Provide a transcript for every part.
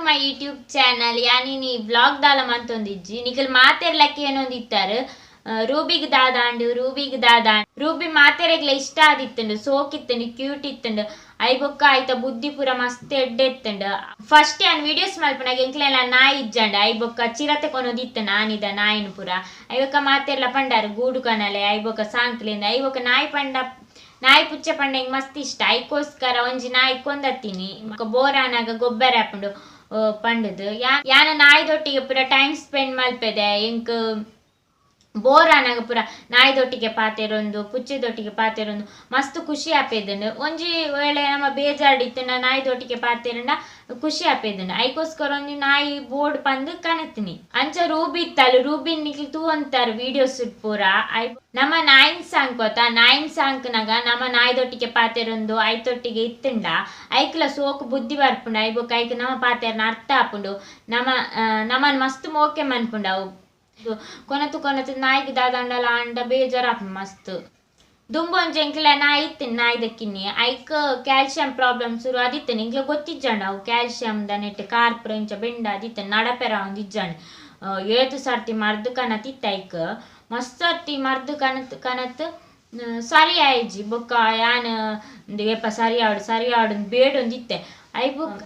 My YouTube channel. ಯಾನಿನಿ vlog ದಾಲ ಮಂತೊಂದಿಜ್ಜಿ ನಿಕಲ್ ಮಾತೆರ್ಲಕ್ಕೆ ಏನೊಂದಿತ್ತಾರೆ ರೂಬಿಗ್ ದಾದಾಂಡು ರೂಬಿಗ್ ದಾದಾಂಡು Ruby ಮಾತೆರೆಗ್ಲ ಇಷ್ಟ ಆದಿತ್ತುಂಡು, ಸೋಕಿತ್ತುಂಡು, ಕ್ಯೂಟ್ ಇತ್ತುಂಡು. I ಬೊಕ್ಕ ಐತ ಬುದ್ಧಿ ಪೂರ ಮಸ್ತ್ ಎಡ್ಡೆ ಇತ್ತುಂಡು. ಫಸ್ಟ್ ಯಾನ್ ವಿಡಿಯೋಸ್ ಮಲ್ಪುನಾಗ ಎಂಕ್ಲೆಲ ನಾಯಿ ಇಜ್ಜಂಡ I ಬೊಕ್ಕ ಚಿರತೆ ಕೊನೊದಿತ್ತು ನಾನಿದ ನಾಯಿನ ಪೂರ. I ಬೊಕ್ಕ ಮಾತೆರ್ಲ ಪಂಡಾರು ಗೂಡು ಕನಲೆ I ಬೊಕ್ಕ ಸಾಂಕ್ಲಿಂದ. I ಬೊಕ್ಕ ನಾಯಿ ಪಂಡ ನಾಯಿ ಪುಚ್ಚೆ ಪಂಡ ಎಂಕ್ ಮಸ್ತ್ ಇಷ್ಟ. ಐಕೋಸ್ಕರ ಒಂಜಿ ನಾಯಿ ಕೊಂದತ್ತೀನಿ ಬೋರಾನಾಗ ಗೊಬ್ಬರ ಆಪುಂಡು ಪಂಡುದು. ಯಾನ ನಾಯಿದೊಟ್ಟಿಗೆ ಪೂರ ಟೈಮ್ ಸ್ಪೆಂಡ್ ಮಲ್ಪೆದೆ. ಎಂಕ್ ಬೋರಾನಾಗ ಪೂರ ನಾಯಿದೊಟ್ಟಿಗೆ ಪಾತೆರೊಂದು ಪುಚ್ಚೆದೊಟ್ಟಿಗೆ ಪಾತೆರೊಂದು ಮಸ್ತ್ ಖುಷಿ ಆಪೆದುಂಡು. ಒಂಜಿ ವೇಳೆ ನಮ್ಮ ಬೇಜಾರ್ಡಿತ್ತುಂಡ ನಾಯಿದೊಟ್ಟಿಗೆ ಪಾತೆರಂಡ ಖುಷಿ ಆಪೆದುಂಡು. ಐಕೋಸ್ಕರ ಒಂಜಿ ನಾಯಿ ಬೋರ್ಡ್ ಪಂದು ಕನತ್ನಿ. ಅಂಚ ರೂಬಿ ಇತ್ತಲ್ಲ, ರೂಬಿನ್ ನಿಕ್ಲು ತೂವಂತಾರ ವಿಡಿಯೋಸ್ ಪೂರ. I ನಮ್ಮ ನಾಯಿನ್ ಸಾಂಕ್ವತ, ನಾಯಿನ್ ಸಾಂಕ್ನಾಗ ನಮ್ಮ ನಾಯಿದೊಟ್ಟಿಗೆ ಪಾತೆರೊಂದು ಐತೊಟ್ಟಿಗೆ ಇತ್ತುಂಡ ಐಕ್ಲ ಸೋಕು ಬುದ್ಧಿ ಬರ್ಪುಂಡು. I ಬೊಕ್ಕ ಐಕ್ ನಮ್ಮ ಪಾತೆರನ ಅರ್ಥ ಆಪುಂಡು. ನಮ್ಮ ನಮ್ಮನ್ ಮಸ್ತ್ ಮೋಕೆ ಮನ್ಪುಂಡು. ಅವು ಕೊನತು ಕೊನತು ನಾಯಿಗೆ ದಾದಾಂಡಲ ಆಂಡ ಬೇಜಾರಾಪುಂಡು ಮಸ್ತ್. ದುಂಬು ಒಂಜಿ ಎಂಕ್ಲೆ ನಾಯಿ ಇತ್ತಿನಿ, ನಾಯಿ ದಕ್ಕಿನಿ. ಐಕ್ ಕ್ಯಾಲ್ಸಿಯಂ ಪ್ರಾಬ್ಲಮ್ ಶುರು ಆದಿತ್ತನೆ. ಎಂಕ್ಲೆ ಗೊತ್ತಿಜ್ಜಂಡ ಅವು ಕ್ಯಾಲ್ಸಿಯಂ the net car ಪೂರ ಇಂಚ ಬೆಂಡ ಆದಿತ್ತನೆ, ನಡಪೆರ ಒಂದಿಜ್ಜಂಡ್. ಏತು ಸರ್ತಿ ಮರ್ದು ಕನತಿತ್ತು ಐಕ್, ಮಸ್ತ್ ಸರ್ತಿ ಮರ್ದು ಕನತ್ ಕನತ್ ಸರಿ ಆಯ್ಜಿ. ಬೊಕ್ಕ ಯಾನ್ ಏಪ ಸರಿ ಆವಡ್ ಸರಿ ಆವಡ್ ಬೇಡೊಂದಿತ್ತೆ. I ಬೊಕ್ಕ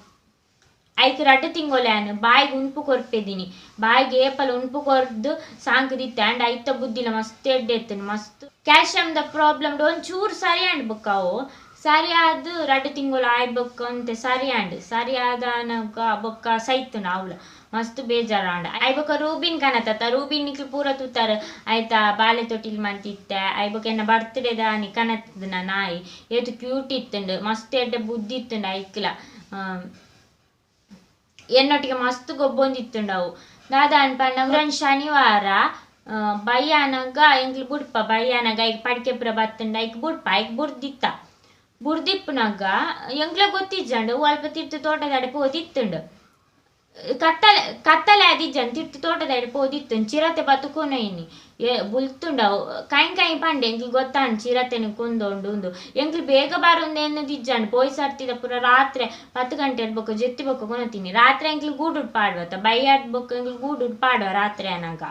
ಐಕ್ ರಡ್ಡು ತಿಂಗೊಲೆ ಯಾನ್ ಬಾಯಿಗೆ ಉಣ್ಪು ಕೊರ್ಪೆದಿನಿ. ಬಾಯಿಗೆ ಏಪಲ ಉಣ್ಪು ಕೊರ್ದು ಸಾಂಕುದಿತ್ತೆ. ಅಂಡ ಐತ ಬುದ್ಧಿಲ ಮಸ್ತ್ ಎಡ್ಡೆ ಇತ್ತುಂಡು. ಮಸ್ತ್ ಕ್ಯಾಲ್ಸಿಯಂ ದ ಪ್ರಾಬ್ಲಮ್ ಒಂಚೂರು ಸರಿ ಆಂಡ್. ಬೊಕ್ಕ ಅವು ಸರಿ ಆದ್ ರಡ್ಡು ತಿಂಗೊಲು ಆಯ್ ಬೊಕ್ಕ ಒಂತೆ ಸರಿ ಆಂಡ್. ಸರಿ ಆದಾನಗ ಬೊಕ್ಕ ಸೈತುಂಡು ಅವ್ಲ ಮಸ್ತ್ ಬೇಜಾರಾಂಡ್. I ಬೊಕ್ಕ ರೂಬಿನ್ ಕನತತ್ತ, ರೂಬಿನ್ ನಿಕ್ಲು ಪೂರ ತೂತಾರ ಆಯ್ತಾ ಬಾಲೆ ತೊಟಿಲ್ ಮಂತಿತ್ತೆ. I ಬೊಕ್ಕ ಎನ್ನ ಬರ್ತ್ಡೇ ದಾನಿ ಕನತದ ನಾಯಿ ಏತು ಕ್ಯೂಟ್ ಇತ್ತುಂಡು, ಮಸ್ತ್ ಎಡ್ಡೆ ಬುದ್ಧಿ ಇತ್ತುಂಡು. ಐಕ್ಲ ಎನ್ನೊಟ್ಟಿಗೆ ಮಸ್ತ್ ಗೊಬ್ಬೊಂದಿತ್ತುಂಡು ಅವು. ದಾದ ಪಂಡ ಒಂಜಿ ಶನಿವಾರ ಬಯ್ಯಾನಗ ಎಂಕ್ಲು ಬುಡ್ಪ, ಬಯ್ಯಾನಗ ಐಕ್ ಪಡಿಕೆ ಪೂರ ಬತ್ತುಂಡ ಐಕ್ ಬುಡ್ಪ. ಐಕ್ ಬುಡ್ದಿತ್ತ, ಬುಡ್ದಿಪ್ಪುನಾಗ ಎಂಕ್ಲೆ ಗೊತ್ತಿಜ್ಜಂಡು ಅಲ್ಪ ತಿರ್ತು ತೋಟದಡೆ ಪೋದಿತ್ತುಂಡು. ಕತ್ತಲೆ ಕತ್ತಲೆ ಆದಿಜ್ಜಂಡ್, ತಿರ್ತು ತೋಟದಡೆ ಪೋದಿತ್ತುಂಡು. ಚಿರತೆ ಬತ್ತುಕೊನೊಯಿನಿ ಬುಲ್ತುಂಡವು ಕೈ ಕೈ ಪಂಡೆ. ಎಂಕ್ಲು ಗೊತ್ತಾಂಡ್ ಚಿರತೆನ ಕೊಂದೊಂಡು ಉಂದು. ಎಂಕ್ಲು ಬೇಗ ಬರುಂದು ಎನ್ನದಿಜ್ಜಂಡ್. ಪೋಯ್ ಸರ್ತಿದ ಪೂರ ರಾತ್ರೆ 10 ಗಂಟೆ ಬೊಕ್ಕ ಜೆತ್ತಿ ಬೊಕ್ಕ ಕೊನೊತಿನಿ. ರಾತ್ರೆ ಎಂಕ್ಲು ಗೂಡುಡ್ ಪಾಡುವತ್ತ, ಬಯ್ಯಾಡ್ ಬೊಕ್ಕ ಎಂಕ್ಲು ಗೂಡುಡ್ ಪಾಡುವ ರಾತ್ರೆ ಅನಾಗ.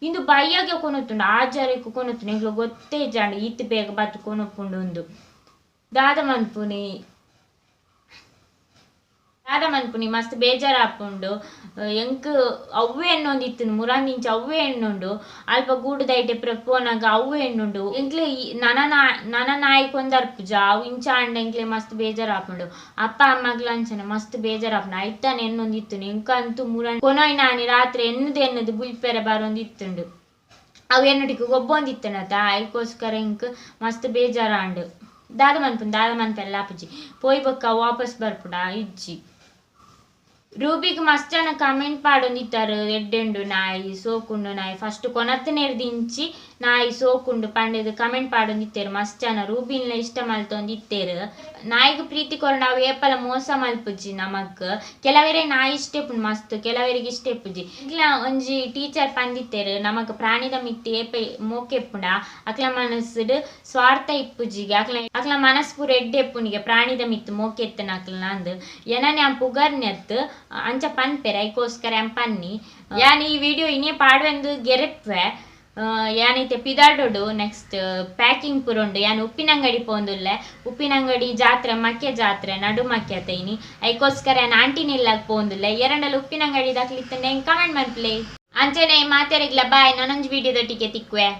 ಇಂದು ಬಯ್ಯಾಗೆ ಕೊನೊತುಂಡು, ಆಜಾರಕ್ಕೆ ಕೊನೊತುಂಡು. ಎಂಕ್ಲು ಗೊತ್ತೇ ಇಜ್ಜಂಡ್ ಈತ್ ಬೇಗ ಬತ್ತು ಕೊನೊಪುಂಡು ಉಂದು. ದಾದ ಮನ್ಪುನಿ ದಾದ ಮನ್ಪುನಿ ಮಸ್ತ್ ಬೇಜಾರಾಪುಂಡು. ಎಂಕ್ ಅವ್ವೆ ಎಣ್ಣೊಂದಿತ್ತುಂಡು, ಮುರಾನಿಂಚ ಅವ್ವೆ ಎಣ್ಣುಂಡು. ಅಲ್ಪ ಗೂಡುದೈಟೆ ಪೂರ ಪೋನಾಗ ಅವ್ವೆ ಎಣ್ಣುಂಡು. ಎಂಕ್ಲೆ ನನ ನನ ನಾಯಿ ಕೊಂದರ್ಪುಜ ಅವು ಇಂಚ ಆಂಡ ಎಂಕ್ಲೆ ಮಸ್ತ್ ಬೇಜಾರಾಪುಂಡು. ಅಪ್ಪ ಅಮ್ಮಗ್ಲ ಅಂಚನೆ ಮಸ್ತ್ ಬೇಜಾರಾಪುಂಡು. ಐತಾನೆ ಎಣ್ಣೊಂದಿತ್ತುಂಡು. ಎಂಕಂತೂ ಮುರಾನ್ ಕೊನೊಯ್ನಾನಿ ರಾತ್ರಿ ಎನ್ನುದು ಎನ್ನುದು ಬುಲ್ಪೆರೆ ಬರೊಂದಿತ್ತುಂಡು. ಅವು ಎನ್ನೊಟ್ಟಿಗೆ ಗೊಬ್ಬೊಂದಿತ್ತುಂಡತ, ಐಕೋಸ್ಕರ ಎಂಕ್ ಮಸ್ತ್ ಬೇಜಾರಾಂಡು. ದಾದ ಮನ್ಪುಂಡು ದಾದ ಮನ್ಪೆಲ್ಲ ಆಪುಜಿ. ಪೋಯ್ ಬೊಕ್ಕ ವಾಪಸ್ ಬರ್ಪುಂಡ ಇಜ್ಜಿ. ರೂಬಿಗ್ ಮಸ್ತ್ ಜನ ಕಮೆಂಟ್ ಪಾಡೊಂದಿತ್ತಾರೆ, ಎಡ್ಡೆಂಡು ನಾಯಿ ಸೋಕುಂಡು ನಾಯಿ ಫಸ್ಟ್ ಕೊನತ್ತನೇರ್ದಿಂಚಿ ನಾಯಿ ಸೋಕುಂಡು ಪಂಡೆದು ಕಮೆಂಟ್ ಪಾಡೊಂದಿತ್ತೇರು ಮಸ್ತ್ ಜನ. ರೂಬಿನ್ಲ ಇಷ್ಟ ಮಲ್ತೊಂದಿತ್ತೇರು. ನಾಯಿಗ್ ಪ್ರೀತಿ ಕೊರ್ಂಡ ಅವು ಏಪಲ ಮೋಸ ಮಲ್ಪುಜಿ ನಮಕ್. ಕೆಲವರೇ ನಾಯಿ ಇಷ್ಟ ಇಪ್ಪುಂಡು ಮಸ್ತ್, ಕೆಲವರಿಗೆ ಇಷ್ಟ ಇಪ್ಪುಜಿ. ಇಂಕ್ಲ ಒಂಜಿ ಟೀಚರ್ ಪಂದಿತ್ತೇರು, ನಮಕ್ ಪ್ರಾಣಿದ ಮಿತ್ತ್ ಏಪ ಮೋಕೆ ಇಪ್ಪುಂಡ ಅಕ್ಲ ಮನಸ್ಸುಡು ಸ್ವಾರ್ಥ ಇಪ್ಪುಜಿಗೆ, ಅಕ್ಲ ಅಕ್ಲ ಮನಸ್ಸು ಪೂರ ಎಡ್ಡೆ ಇಪ್ಪುನಿಗೆ ಪ್ರಾಣಿದ ಮಿತ್ತ್ ಮೋಕೆ ಇತ್ತನ ಅಕ್ಲ ಅಂದ್ ಏನನೆ ಆಂ ಪುಗರ್ನೆತ್ ಅಂಚ ಪನ್ಪೆರೆ. ಐಕೋಸ್ಕರ ಆಂ ಪನ್ನಿ. ಯಾನ್ ಈ ವಿಡಿಯೋ ಇನೇ ಪಾಡುವೆಂದು ಗೆರೆಪ್ವೆ. ಯಾನೈತೆ ಪಿದಾಡೋಡು ನೆಕ್ಸ್ಟ್ ಪ್ಯಾಕಿಂಗ್ ಪೂರ ಉಂಡು. ಯಾನ್ ಉಪ್ಪಿನಂಗಡಿ ಪೋಂದುಲ್ಲೆ, ಉಪ್ಪಿನಂಗಡಿ ಜಾತ್ರೆ ಮಕ್ಕೆ ಜಾತ್ರೆ ನಡು ಮಕ್ಕೆ ಅತ ಇನಿ. ಐಕೋಸ್ಕರ ಯಾನ್ ಆಂಟಿನಿಲ್ಲಾಗ ಪೋಂದುಲ್ಲೆ. ಎರಡಲ್ಲಿ ಉಪ್ಪಿನಂಗಡಿ ದಾಖಲಿತ್ತಂಡೆ ಕಮೆಂಟ್ ಮನ್ಪ್ಲೆ. ಅಂಚನೆ ಮಾತೆರೆಗ್ಲ ಬಾಯ್, ನಾನೊಂಜಿ ವಿಡಿಯೋದೊಟ್ಟಿಗೆ ತಿಕ್ಕುವೆ.